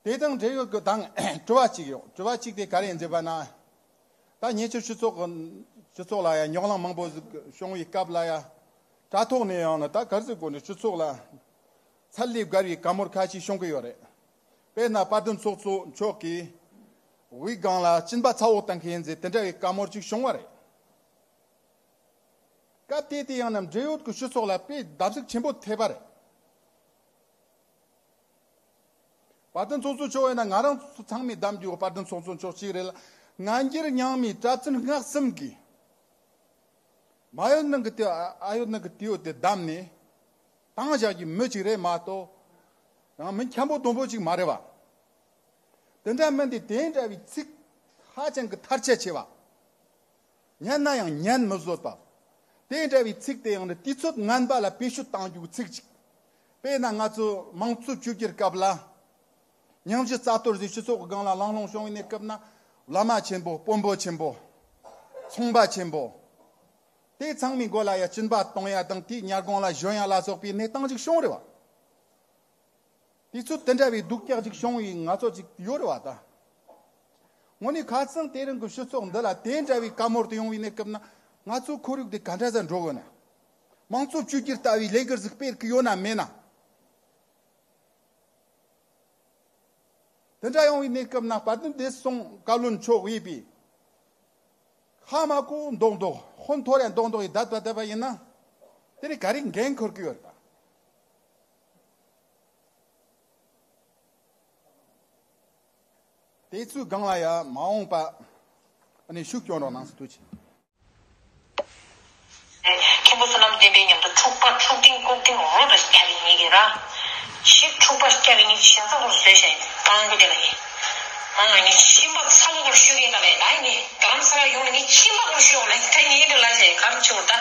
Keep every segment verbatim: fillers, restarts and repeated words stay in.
དེ་དང་འབྲེལ་ཡོད་ཀྱི་དང་དྲི་བ་གཅིག་ཡོད། དྲི་བ་གཅིག་དེ་ག་རེ་ཡིན་ཟེར་བ་ན། ད་ཉེ་ཆར་སྤྱི་ཚོགས་ཀྱི་སྤྱི་ཚོགས་ལ་ཡང་རྙོག་གླེང་མང་པོ་ཞིག་བྱུང་བའི་སྐབས་ལ་ཡང་དྲ་ཐོག་ནས་ཡང་ན་ད་ག་རེ་ཟེར་དགོས་ནས་སྤྱི་ཚོགས་ལ་ཚད་ལས་བརྒལ་བའི་བཀའ་མོལ་ཁ་ཤས་བྱུང་གི་ཡོད་རེད། དཔེར་ན་དཔལ་ལྡན་ཚོགས་གཙོ་མཆོག་གིས་དབུས་སྒང་ལ་གཅིན་པ་ཚ་བོ་བཏང་མཁན་ཡིན་ཟེར་དེ་འདྲ་བའི་བཀའ་མོལ་ཅིག་བྱུང་བ་རེད། སྐབས་དེ་དེ་ཡང་ན་འབྲེལ་ཡོད་ཀྱི་སྤྱི་ཚོགས་ལ་དཔེ་བརྡབ་གསིག་ཆེན་པོ་ཐེབས་པ་རེད། དཔལ་ལྡན་ཚོགས་གཙོ་མཆོག་ཡིན་ན་ང་རང་ཚོ་ཚང་མས་བདམས་རྒྱུ་དཔལ་ལྡན་ཚོགས་གཙོ་མཆོག་གཅིག་རེད་ལ། སྔ་འགྱུར་རྙིང་མའི་གྲྭ་བཙུན་སྔགས་གསུམ་གྱིས་མ་ཡོད་ནང་གི་དེ་ཨ་ཡོད་ནང་གི་དེའོ་དེ་བདམས་ནས་བཏང་བཞག་གི་མི་གཅིག་རེད་མ་གཏོགས། ཡང་མི་འཁྱམ་པོ་དུམ་བུ་གཅིག་མ་རེད་བ། དེ་འདྲ་མིན་དེ་དེ་འདྲ་བའི་ཚིག་ཧ་ཅང་གི་ཐར་ཆད་ཆེ་བ། ཉན་ན་ཡང་ཉན་མི་བཟོད་པ། དེ་འདྲ་བའི་ཚིག་དེ་ཡང་ནི་དུས་ཚོད་ངན་པ་ལ་བེད་སྤྱོད་གཏང་རྒྱུའི་ཚིག་ཅིག་དཔེར་ན་ང་ཚོ་དམངས་གཙོ་བཅོས་བསྒྱུར་སྐབས་ལ། ཉམས་ཞིབ་རྩ་གཏོར་ཟེར་སྤྱི་ཚོགས་ཀྱི་སྒང་ལ་གླེང་སློང་བྱུང་བའི་གནས་སྐབས་ན། བླ་མ་ཆེན་པོ་དཔོན་པོ་ཆེན་པོ། ཚོང་པ་ཆེན་པོ། དེ་ཚང་མའི་མགོ་ལ་ཡ་གཅིན་པ་གཏོང་ཡ་དང་དེའི་ཉ་གོང་ལ་ཞོན་ཡ་ལ་སོགས་པའི་གནས་སྟངས་ཅིག་བྱུང་རེད་བ། དུས་ཚོད་དེ་འདྲ་བའི་སྡུག་ཅག་ཅིག་བྱུང་བའི་ང་ཚོ་ཅིག་ཡོད་རེད་བ་ད། དངོས་གནས་ཁ་སང་དེ་རིང་གི་སྤྱི་ཚོགས་འདི་ལ་དེ་འདྲ་བའི་བཀའ་མོལ་དུ་ཡོང་བའི་གནས་སྐབས་ན། ང་ཚོའི་ཁོར་ཡུག་དེ་ག་འདྲ་ཟ་འགྲོ་གི་ན། དམངས་གཙོ་བཅོས་བསྒྱུར་ལྟ་བུའི་ལས་འགུལ་ཟིག་སྤེལ་གི་ཡོད་ན་མེད་ན། དེ་འདྲ་ཡོང་བའི་གནས་སྐབས་ན་དཔལ་ལྡན་བདེ་སྲུང་བཀའ་བློན་མཆོག་ཡིན་པའི་ཁ་མ་གོ་མདོག་མདོག་ཧོན་ཐོར་ཡ་མདོག་མདོག་ཡི་བསྡད་པ་བསྡད་པ་ཡིན་ན། དེ་ནི་ག་རེ་འགན་འཁུར་གི་ཡོད་རེད་པ། དེ་ཚོའི་སྒང་ལ་ཡ་མ་འོངས་པ་ཨ་ནི་ཤུགས་སྐྱོན་རོགས་གནང་ཟེར་ཐུགས་རྗེ་ཆེ། མཁན་པོ་བསོད་ནམས་བསྟན་པའི་མཉམ་དུ་འཁྲུག་པ་འཁྲུག་ལྡིང་ལྐུགས་ལྡིང་རོ་ར་རྒྱག་གི་ཉེ་གི་ར། ཞིག་འཁྲུག་པ་རྒྱག་གི་ཉེ་ཞེ་ས་བོར་བཟོས་ཤ་སྤང་གོ་དེ་ལ་ཡིན། ཨ་ངས་ཁྱིམ་པ་ཚ་བོ་བོར་ཤོད་གི་ཡིན་ད་ལས་ད་ངས་རྡ་རམ་ས་ལ་ཡོང་ནས་ངས་ཁྱིམ་པ་བོར་ཤོད་ལ་ད་ངས་འདི་ལ་ཞེས་གར་ཆེ་བོར་ད།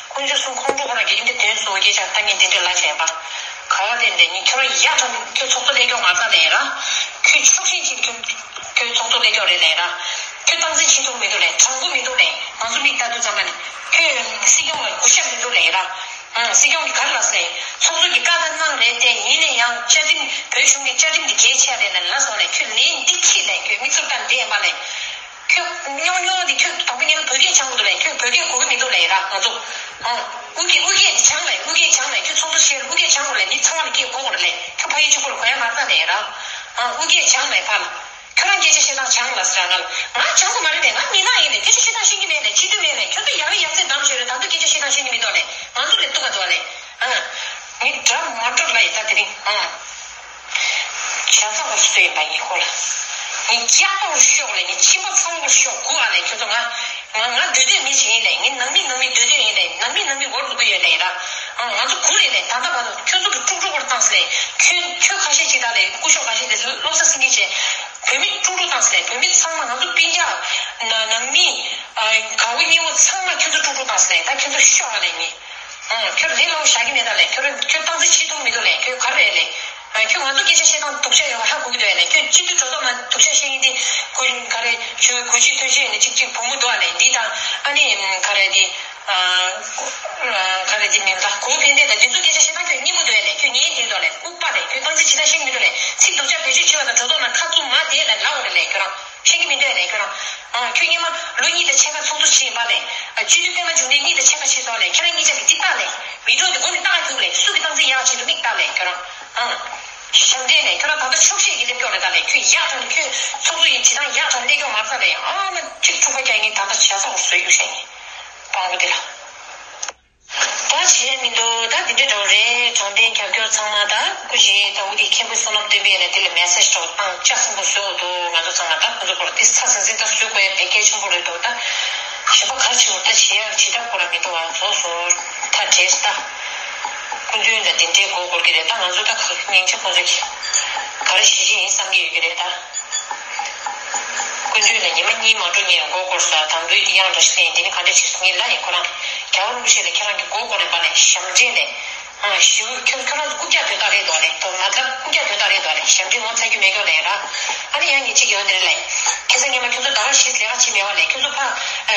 དཀོན་མཆོག་གསུམ་ཁོང་ཁྲོ་ཁོ་ར་གི་འདི་དོན་གཙོ་བོ་སྐད་ཆ་ད་ངས་འདི་འདྲ་ལ་ཞེས་པ། ག་བ་དེ་འདྲ་ངས་ཁྱོད་ར་ཡག་ཐོག་ནས་ཁྱོད་ཚོགས་གཙོ་ལས་སྐྱོང་མ་རྩ་ལས་ར། ཁྱོད་ཕྱོགས་ཞེན་ཅིག་ཁྱོད་ཁྱོད་ཚོགས་གཙོ་ལས་སྐྱོང་རེད་ལས་ར། ཁྱོད་སྟངས་འཛིན་བྱེད་ཐུབ་མི་འདུག་ལས་དྲང་པོ་མི་འདུག་ལས་ང་ཚོ་མིག་ལྟ་དུས་ཙམ་པ་ནས་ཁྱོད་སྲིད་སྐྱོང་ལ་གུས་ཞབས་མི་འདུག་ལས་ར། ཨང་སྲིད་སྐྱོང་གི་ག་རེ་ལ་ཟེར། ཚོགས་གཙོ་གི་བཀའ་ལྟར་གནང་རེད་དེ་ཡིན་ནའི་ཡང་བཅའ་ཁྲིམས་བོད་གཞུང་གི་བཅའ་ཁྲིམས་འདི་གལ་ཆེ་རེད་ལས་ལ་སོང་ལས་ཁྱོད་ལས་འདི་ཁྱི་ལས་ཁྱོད་མི་ཚོར་ལྟ་འདི་ཡིན་པ་ལས། ཁྱོད་རྙོག་རྙོག་འདི་ཁྱོད་དང་པོ་ཉིད་ལ་བོད་སྐད་སྦྱང་དགོས་འདུག་ལས་ཁྱོད་བོད་སྐད་གོ་གི་མི་འདུག་ལས་ར་ང་ཚོ། ཨང་། ཨུ་སྐད་ཨུ་སྐད་འདི་སྦྱང་ལས་ཨུ་སྐད་སྦྱང་ལས་ཁྱོད་ཚོགས་གཙོ་བྱས་ཨུ་སྐད་སྦྱང་དགོས་ལས་མི་ཚང་མ་ལ་སྐད་གོ་དགོས་རེད་ལས་ཁྱོད་ཕ་ཡུལ་གཅིག་པོ་ལ་གོ་ཡ་མ་རྩ་ལས་ར། ཨང་ཨུ་སྐད་སྦྱང་ལས་ཕ་ལ། ཁྱོད་རང་སྐད་ཆ་བཤད་སྟངས་སྦྱང་ལ་ཟེར་ང་ལ། ང་སྦྱང་དགོས་མ་རེད་པས། ང་མི་ནག་ཡིན་ནས་སྐད་ཆ་བཤད་སྟངས་ཤེས་ཀྱི་མེད་ནས་ཕྱི་དུས་མེད་ནས་ཁྱོད་ཚོ་ཡག་ལ་ཡག་ཚད་བདམས་བྱོས་རེད། ད་དུང་སྐད་ཆ་བཤད་སྟངས་ཤེས་ཀྱི་མི་འདུག་ལས་ང་ཚོ་ལས་སྡུག་ག་འདུག་ལས། ཨ། ངས་འདྲ་མ་འགྲོ་ལ་ཡིན་ད་དེ་རིང་། ཨ། བྱ་ཚང་བར་སུ་ཡིན་པ་ཡིན་ཁོ་ལ། ངས་ཀྱག་པོར་ཤོག་ལས་ངས་ཁྱིམ་པ་ཚང་བར་ཤོག་གུ་ཨ་ལས་ཁྱོད་ཚོ་ང་། ང་ང་སྡོད་སྡོད་མི་བྱེད་ཡིན་ལས་ངས་ནང་མི་ནང་མི་སྡོད་སྡོད་ཡིན་ལས་ནང་མི་ནང་མི་འོར་འདུག་གི་ཡོད་ལས་ར། ཨ། ང་ཚོ་གུ་རེད་ལས་ད་ལྟ་བར་དུ་ཁྱོད་ཚོ་གི་དཀྲུག་དཀྲུག་པར་བཏང་སི་ལས་ཁྱོད་ཁྱོད་ཁ་ཤས་ཅིག་ད་ལས་སྐུ་ཞབས་ཁ་ཤས་དེ་ཚོ་བློ་ས་སེང་གེ་བྱས། བོད་མི་དཀྲུག་དཀྲུག་བཏང་སི་ལས་བོད་མི་ཚང་མ་ང་ཚོ་སྤུན་ཀྱག་ན་ནང་མི། ཨ། ག་བུ་གཉིས་པོ་ཚང་མ་ཁྱོད་ཚོ་དཀྲུག་དཀྲུག་བཏང་སི་ལས་ད་ཁྱོད་ཚོ་ཤོག་ཨ་ལས་ངས། ཨ། ཁྱོད་ལས་སླ་བོ་བཞག་གི་མེད་ད་ལས་ཁྱོད་ཁྱོད་སྟངས་འཛིན་བྱེད་ཐུབ་མི་འདུག་ལས་ཁྱོད་ག་རེ་རེད་ལས། ཨ། ཁྱོད་ང་ཚོ་སྐད་ཆ་བཤད་སྟངས་སྡུག་ཅག་ཡོད་པ་ཧ་གོ་གི་འདུག་ཨ་ལས་ཁྱོད་སྤྱི་འཐུས་འགྲོ་ཐོག་ན་སྡུག་ཅག་བཤད་མཁན་དེ་གོ་ག་རེ་ཆུ་གོ་ཆུ་ཐོན་ཆུ་ཡིན་ན་གཅིག་གཅིག་བུ་མོ་འདུག་ཨ་ལས་འདི་དང་ཨ་ནི་ག་རེ་དེ། ཨ། ག་རེ་དེ་མིན་ད་གོ་ཕན་བདེ་དང་འདི་ཚོ་སྐད་ཆ་བཤད་སྟངས་ཁྱོད་སྙན་པོ་འདུག་ཨ་ལས་ཁྱོད་ཉན་བསྡད་འདུག་ཨ་ལས་ལྐུགས་པ་རེད་ཁྱོད་སྟངས་འཛིན་བྱེད་སྟངས་ཤེས་ཀྱི་མི་འདུག་ལས་ཚིག་སྡུག་ཅག་བེད་སྤྱོད་བྱེད་པ་དང་འགྲོ་ཐོག་ན་ཁ་བཙུམ་མ་བསྡད་ལས་ལབ་པ་རེད་ལས་ཁྱོད་རང་ཤེས་ཀྱི་མི་འདུག་ཨ་ལས་ཁྱོད་རང་། ཨ། ཁྱོད་སྔོན་མ་ལོ་གཉིས་དང་ཕྱེད་ཀ་ཚོགས་གཙོ་བྱས་པ་ལས། སྤྱི་འཐུས་པད་མ་འབྱུང་གནས་གཉིས་དང་ཕྱེད་ཀ་བྱས་སོང་ལས་ཁྱེད་རང་གཉིས་ཆ་གི་འདི་ལྟ་ལས། མི་འགྲོ་འདི་སྒོ་ནས་ལྟ་རྒྱུག་ལས་སུ་གི་སྟངས་འཛིན་ཡག་བྱེད་འདུག་མིག་ལྟ་ལས་ཁྱོད་རང་། ཨང་། ཞབས་འདྲེན་ལས་ཁྱོད་རང་ད་ལྟ་ཆོག་ཤེས་ཀྱི་སླེབས་སྐྱོ་རེད་ད་ལས་ཁྱོད་ཡག་དང་ཁྱོད་ཚོགས་གཙོ་ཡིན་བྱེད་སྟངས་ཡག་དང་སླེབས་སྐྱོ་མ་རྩ་ལས་ཨ་མ་གཅིག་འཁྲུག་པ་རྒྱག་ངས་ད་ལྟ་བྱ་ས་འོར་བཟོས་ཡོད་ཤག་ཡིན། སྤང་པོ་འདི་ལ། ད་བྱེད་ཡ་མི་འདུག་ད་འདི་འདྲ་འདྲ་བོ་རེད། དྲང་བདེན་རྒྱབ་སྐྱོར་ཚང་མ་ད་སྐུ་མཁྱེན་ད་འུ་དེ་མཁན་པོ་བསོད་ནམས་བསྟན་པས་ནས་དེ་ལ་མེ་སེ་ཇི་འདྲ་བོ་བཏང་ལྕགས་སྲིན་པོ་བཟོས་འོ་འདུག་ང་ཚོ་ཚང་མ་ད་ཁོ་ཚོ་སྐོར་དེ་ས་ཟིན་ཟིན་ད་བཟོས་དགོས་ཡ་དེ་གལ་ཆེན་པོ་རེད་འདུག་ད་གཞན་པ་ག་རེ་བྱེད་དགོས་ད་བྱེད་ཡ་བྱེད་ཐབས་ཁོ་ར་མི་འདུག་ཨ་ཚོ་སོ་ད་བྲེས་ད་སྐུ་མདུན་ལ་དེ་འདྲའི་མགོ་སྐོར་གི་རེད་ད་ང་ཚོ་ད་ག་སྙིང་རྗེ་ཁོ་ཚོ་གི་ག་རེ་བྱེད་ཀྱི་ཡིན་བསམ་གྱི་ཡོད་ཀྱི་རེད་ད། སྐུ་མདུན་ལ་ཉི་མ་གཉིས་མ་འགྲོ་ངས་མགོ་སྐོར་ས་དང་པོའི་དེ་ཡང་འདྲ་ཞིག་ལེན་དེ་ནི་ག་འདྲ་བྱེད་སོང་ངས་ལ་ཡིན་ཁོ་རང་རྒྱལ་བ་རིན་པོ་ཆེ་ལ་ཁྱེད་རང་གི་མགོ་སྐོར་རེད་པ་ལས་ཞབས་འདྲེན་ལས། ཨ་ཞུ་ཁྱོད་ཁྱོད་རང་ཚོ་རྐུབ་བཀྱག་དོན་དག་རེད་དོ་ལས་དོ་ང་ལ་རྐུབ་བཀྱག་དོན་དག་རེད་དོ་ལས་ཞབས་འདྲེན་ངོ་ཚ་རྒྱུ་མེད་ཀྱོག་ལས་ར། ཨ་ནི་ཡང་ངས་གཅིག་ཡོང་དེ་རེད་ལས། ཁ་སང་ཉི་མ་ཁྱོད་ཚོ་ཟླ་བ་བཞི་ལས་ཀ་བྱེད་མེད་བ་ལས་ཁྱོད་ཚོ་ཕ།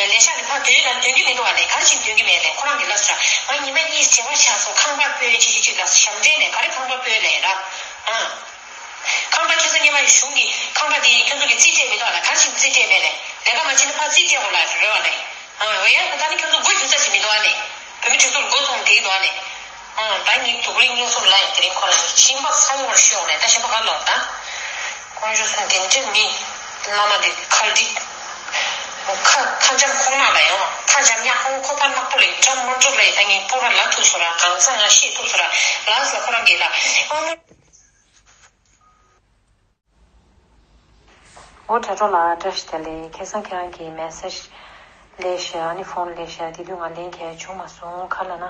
ལས་ཤག་ནས་ཕ་དོན་ལ་དོན་གྱི་མི་འདུག་བ་ལས་ག་རེ་བྱེད་དོན་གྱི་མེད་ལས་ཁོ་རང་གི་ལབ་ས་ང་ཉི་མ་གཉིས་བྱེད་པ་ཆགས་སོང་ཁང་པ་སྤོས་ཅི་ཅི་ཅི་ལ་ཞབས་འདྲེན་ལས་ག་རེ་ཁང་པ་སྤོས་ལས་ར། ཨ། ཁང་པ་ཁྱོད་ཚོ་སྔོན་མ་གཞུང་གི་ཁང་པ་དེ་ཁྱོད་ཚོ་གི་རྩིས་སྤྲད་མི་འདུག་ཨ་ལ། ག་རེ་བྱས་ནས་རྩིས་སྤྲད་མེད་ལེ། ལས་ཀ་མ་བྱས་ན་ཕར་རྩིས་སྤྲད་དགོས་ལ་རེད་བ་ལེ། ཨ་འོ་ཡ། ད་ནི་ཁྱོད་ཚོ་སྒོ་རྒྱུ་ས་ཞིག་མི་འདུག་ཨ་ལེ། བོད་མི་སྒྲིག་འཛུགས་སྒོ་ཚང་བསྡད་ཀྱི་འདུག་ཨ་ལེ། ཨ་ད་ངའི་དུག་ལིང་བློ་སོང་ལ་ཡང་དེ་རིང་ཁོ་རང་ཕྱིན་པ་ཚ་བོར་ཤོག་ནས་ད་ཞེན་པ་ག་ལོག་ད། དཀོན་མཆོག་གསུམ་དེ་འདྲའི་མི་བླ་མ་དེ་ཁ་འགྲིག་ཁ་ཁ་འཇམ་ཁོག་ནག་ལ་ཡང་ཁ་འཇམ་ཉག་ཁོང་ཁོ་ཕར་ནག་པོ་ལས་འགྲམ་མ་འགྲུབ་ལས་ད་ངའི་སྤོ་ར་ལ་ཐུག་སོ་ར། གང་ཚ་ང་ཤེས་ཐུག་སོ་ར། ལ་ས་ཁོ་རང་གིས་ལ་ཨ་མ། འོ་དྲ་གྲོགས་ལགས་བཀྲ་ཤིས་བདེ་ལེགས། ཁ་སང་ཁྱེད་རང་གིས་མེ་སེ་ཇི་ལས་ཤག་ཨ་ནི་ཕོན་ལས་ཤག་དེ་དུས་ང་ལན་རྒྱག་བྱུང་མ་སོང་། ག་ལ་ན།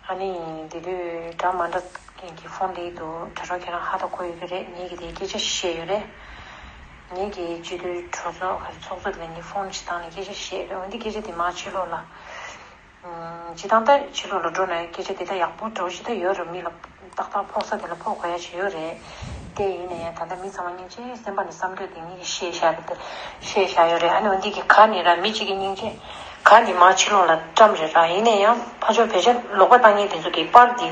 ཨ་ནི་དེ་དུས་འདྲ་མ་འདྲ་གི་ཕོན་ལས་འདུག་དྲ་གྲོགས་ཁྱེད་རང་ཧ་ད་གོ་ཡོད་ཀྱི་རེད། ངེད་ཀྱིས་དེ་སྐད་ཆ་བཤད་ཡོད་རེད། ངེད་ཀྱིས་སྤྱི་འཐུས་གྲོས་ཚོགས་ག་ཚོགས་གཙོ་དེ་ལ་ངས་ཕོན་ཅིག་བཏང་ནས་སྐད་ཆ་བཤད་ཡོད་རེད། འོན་ཏེ་སྐད་ཆ་དེ་མར་ཕྱི་ལོགས་ལ། སྤྱིར་བཏང་ད་ཕྱི་ལོགས་ལ་འགྲོ་ན་སྐད་ཆ་དེ་ད་ཡག་པོ་འདྲ་བོ་ཞིག་ད་ཡོད་རེད། མི་ལ་ཏག་ཏག་ཕོག་ས་དེ་ལ་ཕོག་དགོས་ཡ་ཞིག་ཡོད་རེད། དེ་ཡིན་ན་ཡང་ད་ལྟ་མི་ཚང་མ་སྙིང་རྗེ་སེམས་པ་ནས་བསམ་འདོད་དེ་ངེད་ཀྱིས་བཤད་བཞག་རེད། བཤད་བཞག་ཡོད་རེད། ཨ་ནི་འོན་ཏེ་གི་ག་ནི་ར་མི་གཅིག་གི་སྙིང་རྗེ་ག་ནི་མར་ཕྱི་ལོགས་ལ་བཀྲམ་རེད་ར། ཡིན་ན་ཡང་ཕར་ཕྱོགས་བེད་སྤྱོད་ལོག་པ་བཏང་མཁན་དེ་ཚོ་གི་པར་དེ་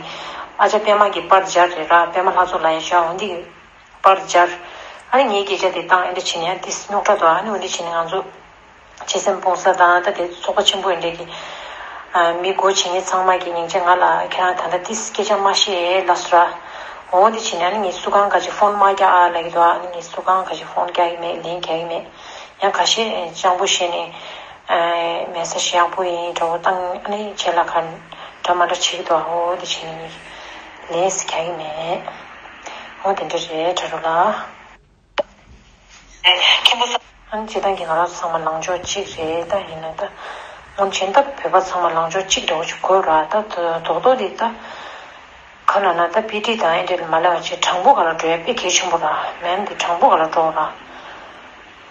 ཨ་ཅག་པད་མ་གི་པར་སྦྱར་རེད་ར། པད་མ་ལྷ་མཚོ་ལ་ཡང་བཞག་འོན་ཏེ་གི་པར་སྦྱར། ཨ་ནི་ངའི་སྐད་ཆ་དེ་བཏང་ཨེ་འདྲ་བྱས་ནས་ཡང་དེ་རྙོག་དྲ་དང་། ཨ་ནི་འོན་ཏེ་བྱས་ནས་ང་ཚོ་བྱེད་སེམས་སྤོང་ས་དང་། ད་དེ་ཚོགས་པ་ཆེན་པོ་ཡིན་འདྲ་གི་ཨ་མི་སྒོ་ཕྱེ་མཁན་ཚང་མ་གི་སྙིང་རྗེ། ང་ལ་ཁྱེད་རང་ད་ལྟ་དེ་སྐད་ཆ་མ་བཤད་ལབ་སོང་ར། འོ་འདི་བྱས་ནས་ཨ་ནི་ངས་སུ་གང་ག་ཅིག་ཕོན་མ་རྒྱག་ཨ་ལབ་ཀྱི་འདུག་ཨ་ནི་ངས་སུ་གང་ག་ཅིག་ཕོན་རྒྱག་གི་མེད། ལན་རྒྱག་གི་མེད། ཡང་ཁ་ཤས་སྤྱང་པོ་བཤད་ནས་ཨ་མེ་སེ་ཇི་ཡག་པོ་ཡིན་འདྲ་བོ་བཏང་། ཨ་ནི་བྱས་ལ་ག་འདྲ་མ་འདྲ་བྱེད་ཀྱི་འདུག་འོ་འདི་བྱས་ནས་ངས་ལན་རྒྱག་གི་མེད། འོ་དེ་འདྲ་རེད་དྲ་གྲོགས་ལགས། མཁན་པོ་ས། ཨ་ནི་སྤྱིར་བཏང་གི་ང་རང་ཚོ་ཚང་མ་ལངས་ཕྱོགས་གཅིག་རེད། ད་ཡིན་ན་ད་སྔོན་ཆད་ད་བོད་པ་ཚང་མ་ལངས་ཕྱོགས་གཅིག་འདྲ་བོ་ཞིག་དགོས་ར། ད་རྡོག་རྡོག་འདི་ད་ག་ལ་ན་ད་པི་ཏི་དང་ཨེ་འདྲ་མ་ལབ་པ་བྱས་དྲང་པོ་ག་ལ་འགྲོ་ཡ་དཔེ་གལ་ཆེན་པོ་ར། མེམ་འདི་དྲང་པོ་ག་ལ་འགྲོ་ར།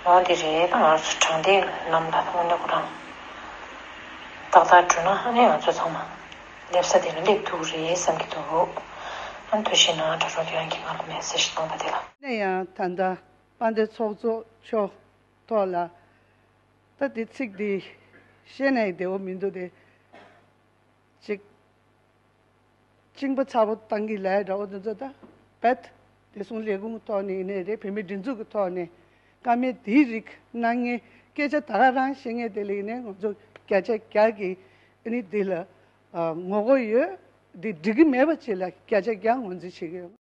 འོ་འདི་རེད། ད་ང་རང་ཚོ་དྲང་བདེན་ལམ་ལ་དངོས་གནས་ཁོ་རང་ཏག་ཏག་འགྲོ་ན་ཨ་ནི་ང་ཚོ་ཚང་མ་སླེབས་ས་དེ་ལ་སླེབས་ཐུབ་རེད་བསམ་གྱི་འདུག་ཨ་ནི་ཐུགས་ཞེད་སྣང་དྲ་གྲོགས་ཁྱེད་རང་གིས་ང་ལ་མེ་སེ་ཇི་བཏང་བ་དེ་ལ། ཡིན་ན་ཡང་ད་ལྟ་དཔལ་ལྡན་ཚོགས་གཙོ་མཆོག་ཐོག་ལ་ད་དེ་ཚིག་དེ་བཤད་ནས་བདེ་བོ་མི་འདུག་སྟེ། ཅིག་གཅིན་པ་ཚ་པོ་བཏང་གི་ལས་འདྲ་བོ་དེ་ཚོ་ད་རྦད་དེ་སོང་ལས་ཁུངས་ཐོག་ནས་ཡིན་ནའི་རེད། བོད་མི་སྒྲིག་འཛུགས་ཀྱི་ཐོག་ནས་བཀའ་མོལ་དེའི་རིགས་གནང་མཁན། སྐད་ཆ་ད་ག་རང་བཤད་མཁན་དེ་ལ་ཡིན་ནའི་ང་ཚོ་བརྒྱ་ཆ་བརྒྱ་གི་ཨ་ནི་དེ་ལ་ངོ་རྒོལ་ཡོད། དེ་འགྲིག་གི་མེད་པ་ཅིག་ལ་བརྒྱ་ཆ་བརྒྱ་ངོས་འཛིན་བྱེད་ཀྱི་ཡོད།